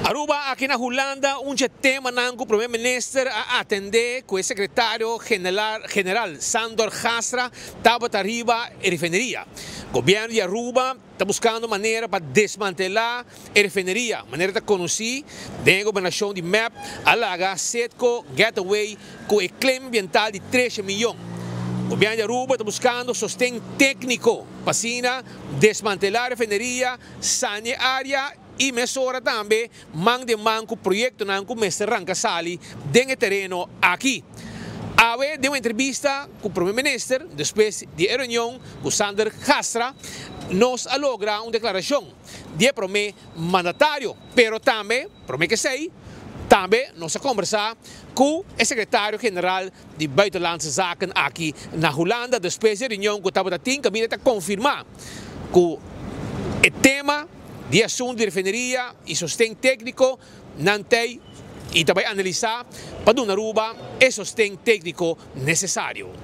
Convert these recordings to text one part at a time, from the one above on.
Aruba aki na Hulanda. Un temanan ku promé minister a atendé ku e sekretario general Sandor Gastra tabata riba e refineria. Gobièrnu di Aruba ta buskando manera pa desmantelá e refineria. Manera ta konosí, den gobernashon di MEP a laga Citgo get away ku e claim ambiental di 13 mion. Gobièrnu di Aruba ta buskando sosten tékniko pa desmantelá e refineria, sania e área i mesora tambe man den man ku proyektonan ku mester ranka sali den e tereno aki. Awe den un entrevista ku promé minister, despues di e reunion ku Sander Gastra, nos a logra un deklarashon di promé mandatario, pero tambe, promé ku esei, tambe nos a kombersá ku e sekretario general di Buitenlandse Zaken aki na Hulanda, despues di e reunion ku tabatin, kaminda ta konfirmá ku e tema di asuntu di refineria i sosten tékniko nan t'ei i tambe analisá pa duna Aruba e sosten tékniko nesesario.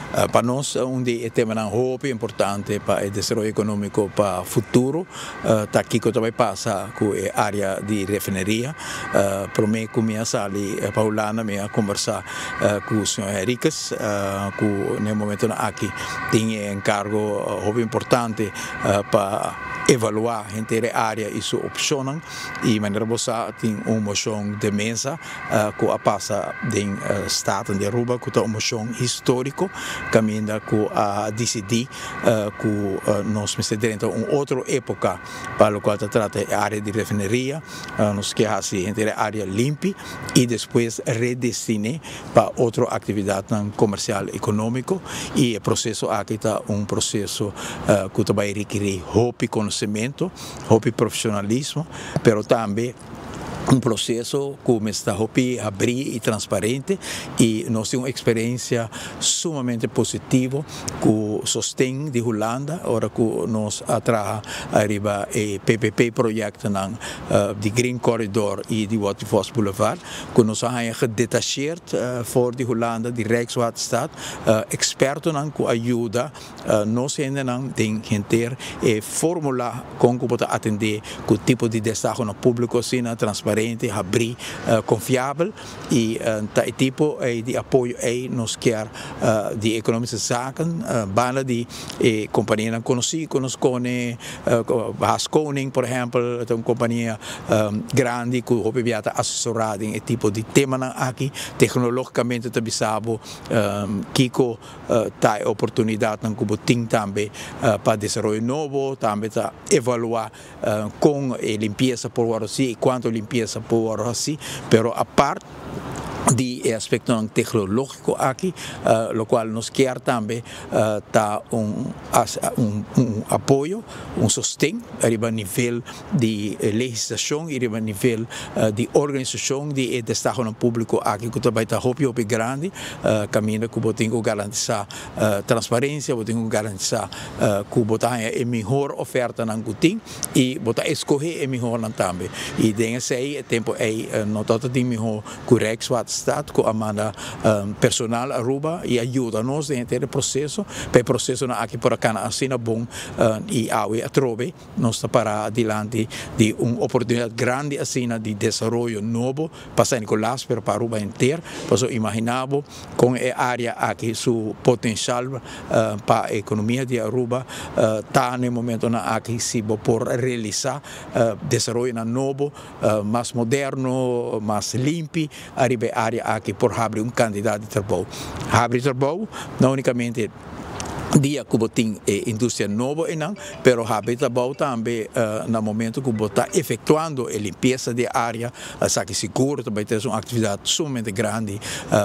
Pa nos, un di e temanan hopi importante pa e desaroyo ekonómiko pa futuro ta kiko tambe pasa ku e área di refineria. Promé ku mi a sali pa Hulanda, mi a kombersá ku señor Henriquez, ku na e momento aki tin enkargo hopi importante pa evaluá henter e área i su opshonnan. I manera bo sa, tin un moshon di mesa ku a pasa den Staten di Aruba, ku ta un moshon históriko, kaminda ku a disidí ku nos mester drenta un otro époka pa lokual ta trata e área di refineria. Nos ke hasi henter e área limpi i despues redestiná pa otro aktividatnan komersial ekonómiko, i e proseso aki ta un proseso ku ta bai rekerí hopi konosementu, hopi profeshonalismo, pero tambe un proseso ku ta hopi habrí i transparente. I nos tin un eksperensia sumamente positivo ku sosten di Hulanda ora ku nos a traha riba e PPP proyektonan di Green Corridor i di Waterfos Boulevard, ku nos a gedetacheerd for di Hulanda, di Rijkswaterstaat, ekspertonan ku a yuda nos hendenan den henter e fórmula kon ku ta atendé ku tipo di destaho na públiko asina transparente, habrí, konfiabel. I ta e tipo di apoyo ei nos ke di Economische Zaken, banda di kompanianan konosí ku nos kone, Haskoning, por ehèmpel, ta un kompania grandi ku hopi bia ta asesorá den e tipo di temanan aki. Teknológikamente ta bisa bo kiko ta e oportunidatnan ku bo tin tambe pa desaroyo nobo, tambe ta evaluá kon e limpiesa por wòrdu hasí i kuantu limpiesa por wòrdu hasí. Pero aparte di e aspekto teknológiko aki, lokual nos ke tambe ta un apoyo, un sosten riba nivel di legislashon i riba nivel di organisashon di e destaho públiko aki, ku tambe ta hopi hopi grandi, kaminda ku bo tin ku garantisá transparensia, bo tin ku garantisá ku bo ta e mihó ofertanan ku tin i bo ta skohe e mihónan tambe. I den esei tempu ei no ta tin mihó ku Rijkswaterstaat, ku a manda personal Aruba i a yuda nos den e proseso, pa e prosesonan aki por a kana asina bon. I awe atrobe nos ta pará dilanti di un oportunidat grandi asina di desaroyo nobo pa San Nicolas, pero pa Aruba henter. Paso imaginá bo kon e área aki su potensial pa ekonomia di Aruba ta na e momentonan aki si bo por realisá desaroyo nobo, mas moderno, mas limpi riba e área aki, por habri un kantidat di trabou. Habri trabou, no únikamente dia ku bo tin industria nobo einan, pero habri trabou tambe na momento ku bo ta efektuando e limpiesa di área, esaki sigur tambe ta un aktividat sumamente grandi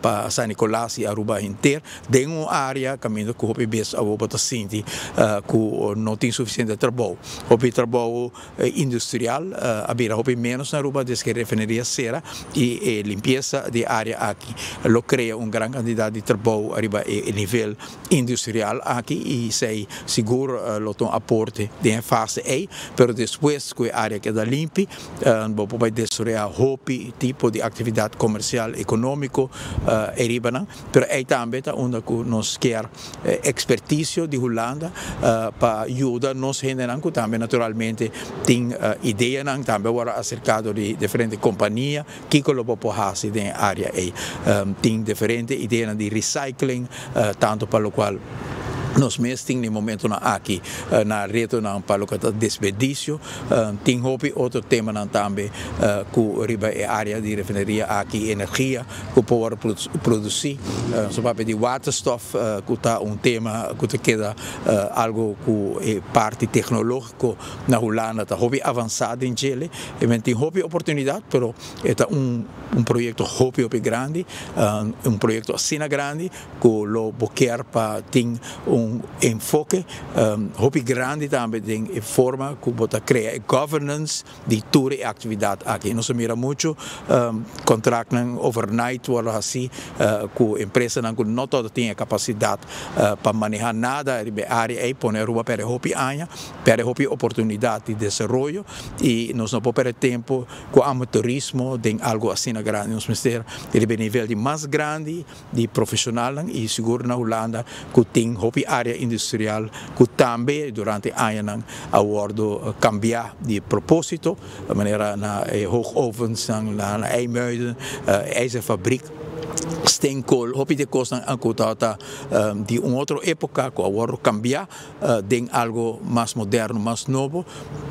pa San Nicolas i Aruba henter, den un área kaminda ku hopi bes bo ta sinti ku no tin sufisiente trabou. Hopi trabou industrial a bira hopi menos na Aruba desde ku e refineria a sera, i e limpiesa di área aki lo krea un gran kantidat di trabou riba e nivel industrial. aki i esei sigur lo ta un aporte den e fase ei, pero despues ku e área keda limpi, bo por bai desaroyá hopi tipo di aktividat komersial, ekonómiko ei riba nan. Pero ei tambe ta unda ku nos kier ekspertisio di Hulanda pa yuda nos hendenan ku tambe naturalmente tin ideanan, tambe awor aserká di diferente kompania kiko lo bo por hasi den e área ei. Tin diferente ideanan di recycling, tantu pa lokual nos mes tin na momentonan aki na retonan pa loke ta desperdisio. Tin hopi otro temanan tambe ku riba e área di refineria aki, energia ku por produsí. So papia di waterstof, ku ta un tema ku ta keda algu ku e parti teknológiko na Hulanda ta hopi avansá den djele. I men tin hopi oportunidat, pero e ta un proyekto hopi hopi grandi, un proyekto asina grandi ku lo bo kier pa tin un enfoke hopi grandi tambe den e forma ku bo ta krea e governance di tur e aktividat aki. Nos a mira muchu kontraktnan overnight wòrdu hasí ku empresanan ku no tabata tin e kapasidat pa manehá nada riba e área ei, pone Aruba pèrdè hopi aña, pèrdè hopi oportunidat di desaroyo, i nos no por pèrdè tempu ku amateurismo den algu asina grandi. Nos mester riba e nivel di mas grandi di profeshonalnan, i sigur na Hulanda ku tin hopi área industrial ku tambe durante añanan a wòrdu kambiá di propósito, manera na e hoogovens na IJmuiden, ijzerfabriek, steenkool, hopi di kosnan ku tabata di un otro époka ku a wòrdu kambiá den algu mas moderno, mas nobo,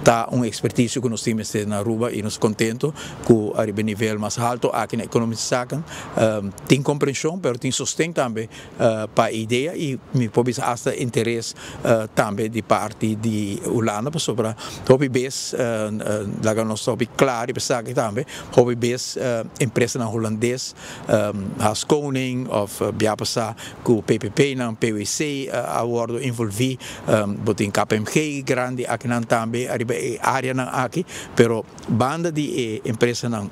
ta un ekspertisio ku nos tin mester na Aruba, i nos kontentu ku ariba e nivel mas haltu aki na Economische Zaken tin komprenshon, pero tin sosten tambe pa e idea i mi por bisa asta interes tambe di parti di Hulanda, pasobra hopi bes, laga nos ta hopi kla riba esaki tambe, hopi bes empresanan hulandes, Haskoning òf bia pasá ku PPP-nan, PwC a wòrdu envolví, bo tin KPMG grandi akinan tambe ariba e áreanan aki, pero banda di e empresanan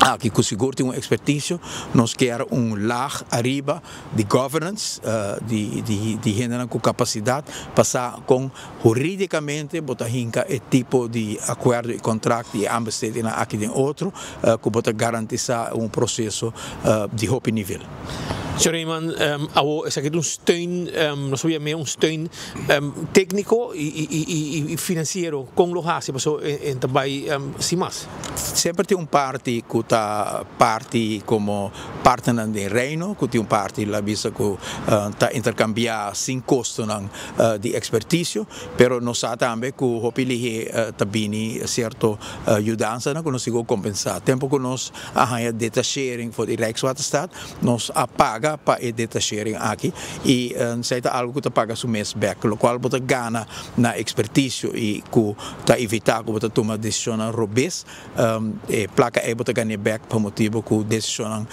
aki ku sigur tin un ekspertisio, nos kier un laag ariba di governance, di hendenan ku kapasidat pa sa kon hurídikamente bo ta hinka e tipo di akuerdo i kontrakt di e aanbestedingnan aki den otro, ku bo ta garantisá un proseso di hopi nivel. Señor Eman, awo esaki ta un steun, nos por yam'é un steun tékniko i finansiero. Kon lo hasi pasobra e ta bai sin mas? Semper tin un parti ku ta parti komo partnernan den Reino, ku tin un parti la bisa ku ta interkambiá sin kostonan di ekspertisio, pero nos sa tambe ku hopi lihé ta bini sierto yudansanan ku nos tin ku kompensá. Tempu ku nos a haña detachering for di Rijkswaterstaat, nos a paga pa e detachering aki i esei ta algu ku ta paga su mes bèk, lokual bo ta gana na ekspertisio i ku ta evitá ku bo ta tuma desishonnan robes. E plaka ei bo ta gan'é bèk pa motibu ku desishonnan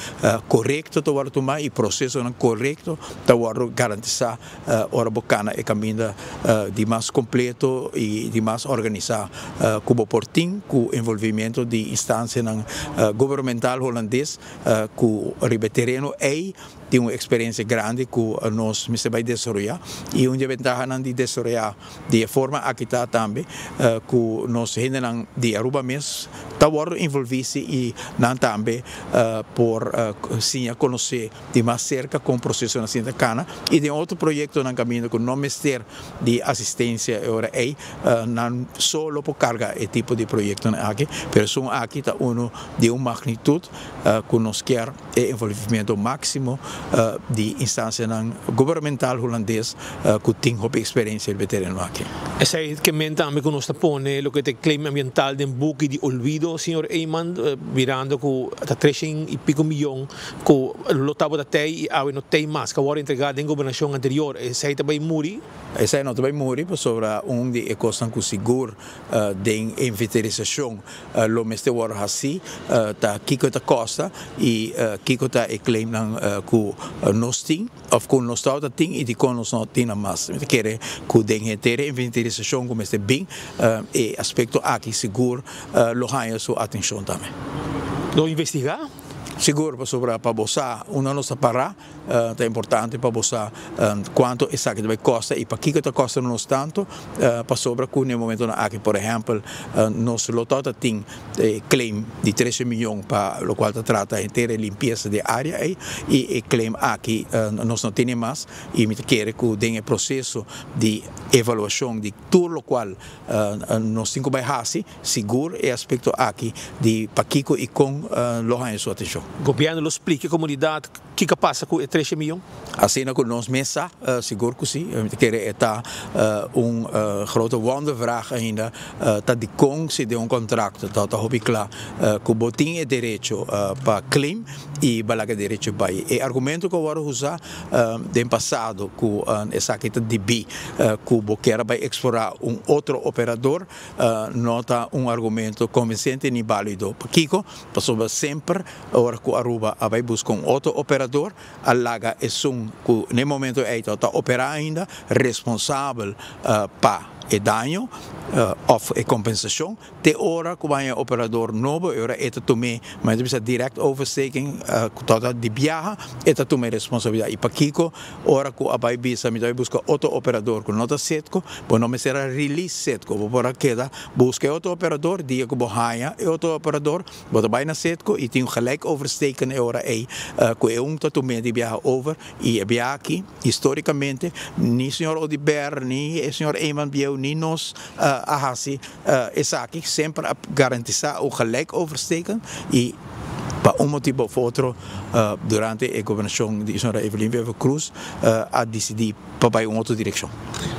korekto ta wòrdu tumá i prosesonan korekto ta wòrdu garantisá ora bo kana e kaminda di mas kompleto i di mas organisá ku bo por tin ku envolvimento di instansianan gubernamental hulandes ku riba e tereno ei tin un eksperensia grandi ku nos mester bai desaroyá. I un di e bentahanan di desaroyá di e forma aki ta tambe ku nos hendenan di Aruba mes ta wòrdu envolví si i nan tambe por siña konosé di mas serka kon prosesonan asina ta kana, i den otro proyektonan kaminda ku no mester di asistensia e ora ei nan so lo por karga e tipo di proyektonan aki, pero esun aki ta unu di un magnitut ku nos kier e envolvimento máksimo di instansianan gubernamental hulandes ku tin hopi eksperensia riba e tereno aki. Esei ke men tambe ku nos ta pone loke ta e claim ambiental den buki di olvido, señor Eman, mirando ku ta treshen i piko miyon ku lo tabata tei i awe no tei mas, ku a wòrdu entregá den gobernashon anterior. Esei ta bai muri? Esei no ta bai muri pasobra un di e kosnan ku sigur den inventarisashon lo mester wòrdu hasí ta kiko ta kosta i kiko ta e claimnan ku nos tin òf ku nos tabata tin i dikon nos no tin nan mas. Mi ta kere ku den henter e inventarisashon ku mester bin e aspekto aki sigur lo haña su atenshon tambe. Lo investigá? Sigur, pasobra pa bo sa unda nos ta para, ta importante pa bo sa cuanto esaki ta bay costa y pakico ta costa nos tanto, pasobra cu na e momentonan aki, por ehempel, nos lo tabata tin e claim di trece miyon pa locual ta trata henter e limpieza di e area ey y e claim aki nos no tene mas y mi ta kere cu den e proceso di evaluacion di tur locual nos tin cu bay haci, Sigur e aspecto aki di pakico y con lo haña su atencion. Gobierno lo splica e comunidad kico a pasa cu e trece miyon? Asina cu nos mes sa, sigur cu si. Mi ta kere e ta un grote wondervraag ainda, ta dicon si den un contracto ta ta hopi cla cu bo tin e derecho pa claim y bo laga e derecho bay. E argumento cu a wordo usa den pasado cu esaki ta debi cu bo kier a bay explora un otro operador, No ta un argumento convincente ni balido. Pakico? Pasobra semper ora cu Aruba a bay busca un otro operador, a laga esun cu n'e momento ey ta opera ainda responsabel pa e daño of e compensacion te ora cu bay e operador nobo, e ora e ta tum'e, ma e ta bisa direct overstaking, cu ta di biaha, e ta tuma e responsabilidad. Y pakico Ora ku a bai bisa mi ta bai buska otro operador ku no ta Citgo, bo no mester a release Citgo, bo por a keda buska e otro operador, dia ku bo haña e otro operador, bo ta bai na Citgo i tin un gelijk oversteken e ora ei ku e un ta tum'é di biaha over i e biaha aki historicamente ni señor Oduber ni e señor Eman bieu ni nos a hasi esaki, semper a garantisa un gelijk oversteken i. Pa un motibo of otro durante e gobernacion di señora Evelyn Wever Croes a dicidi pa bay un otro direccion.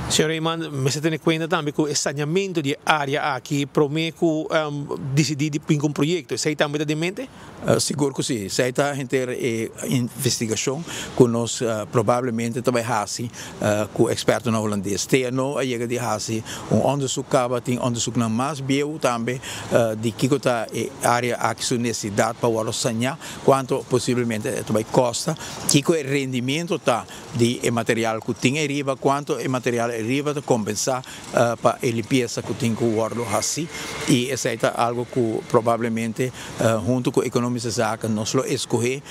Señor Eman, mester tene cuenta tambe cu e saneamento di e area aki prome cu dicidi di bin cu un proyecto. Esey tambe ta den mente? Sigur cu si. Esey ta henter e investigacion cu nos probablemente ta bay haci cu expertonan Holandes. TNO a yega di haci un onderzoek caba, tin onderzoeknan mas bieu tambe di kico ta e area aki su necesidad pa wordo saña, cuanto posiblemente e ta bay costa, kico e rendimiento ta di e material cu tin ariba, cuanto e material ariba ta compensa pa e limpieza cu tin cu wordo haci y esey ta algo cu probablemente hunto cu Economische Zaken nos lo escoge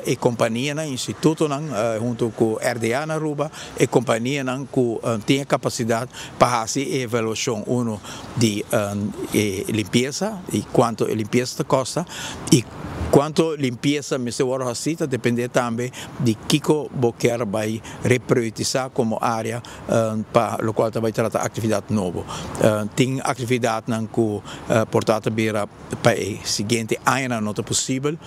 e companianan, institutonan hunto cu RDA na Aruba, e companianan cu tin e capacidad pa haci e evaluacion uno di e limpieza y cuanto e limpieza ta costa y cuanto limpieza mester worde haci ta depende tambe di kico bo kier bay reprioritisa como area pa locual ta bay trata actividad nobo. Tin actividadnan cu por ta ta bira pa e siguiente añanan no ta posibel.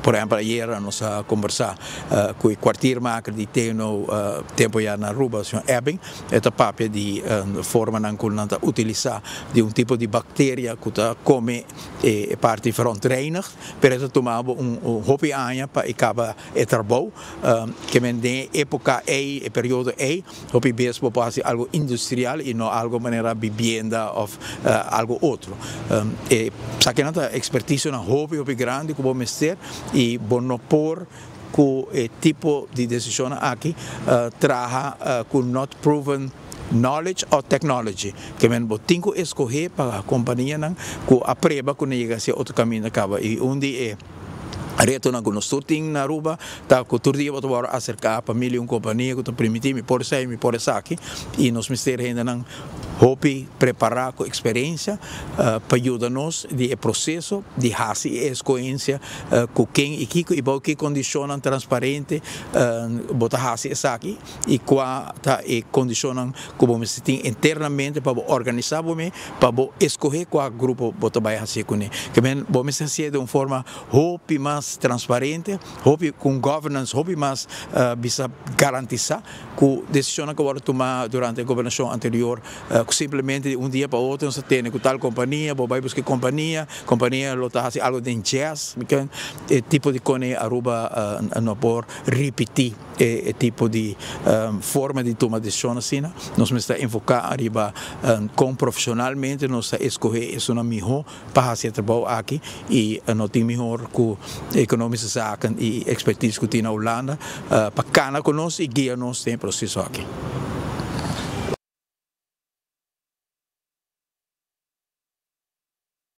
Por ehempel ayera nos a combersa cu e kwartiermaker di TNO tempo ya na Aruba, señor Ebbing, e ta papia di formanan cu nan ta utilisa di un tipo di bacteria cu ta come e parti verontreinigd, pero e ta tuma bo un hopi aña pa e caba e trabou. Ke men den e epoca ey, e periodo ey, hopi bes bo por haci algo industrial y no algo manera bibienda of algo otro. E esakinan ta experticionan hopi hopi grandi cu bo mester y bo no por cu e tipo di decisionnan aki traha cu not proven knowledge or technology. Ke men bo tin cu escoge pa companianan cu a preba cu nan yega hacia otro caminda caba y un di e Retonan ku nos tur tin na Aruba ta ku tur dia bo ta wòrdu aserká pa mil i un kompania ku ta primintí mi por esei, mi por esaki i nos mester hendenan hopi prepará ku eksperensia pa yuda nos di e proseso di hasi e eskohensia ku ken i kiko i bou ki kondishonnan transparente bo ta hasi esaki i kua ta e kondishonnan ku bo mester tin internamente pa bo organisá bo mes pa bo eskohé kua grupo bo ta bai hasié kuné. Ke men bo mester hasié den un forma hopi mas transparente, hopi ku un governance hopi mas bisa garantisa ku desishonnan ku a wòrdu tumá durante e gobernashon anterior ku simplemente di un dia pa otro nos ta tene ku tal kompania, bo bai buska e kompania, kompania lo ta hasi algu den jazz, mi ken e tipo di kone Aruba no por ripití e tipo di forma di tuma desishon asina. Nos mester enfoká ariba kon profeshonalmente nos ta eskohé esunnan mihó pa haci e trabou aki y no tin mihor cu economische zaken y expertise cu tin na Hulanda pa cana cu nos y guia nos den e proceso aki.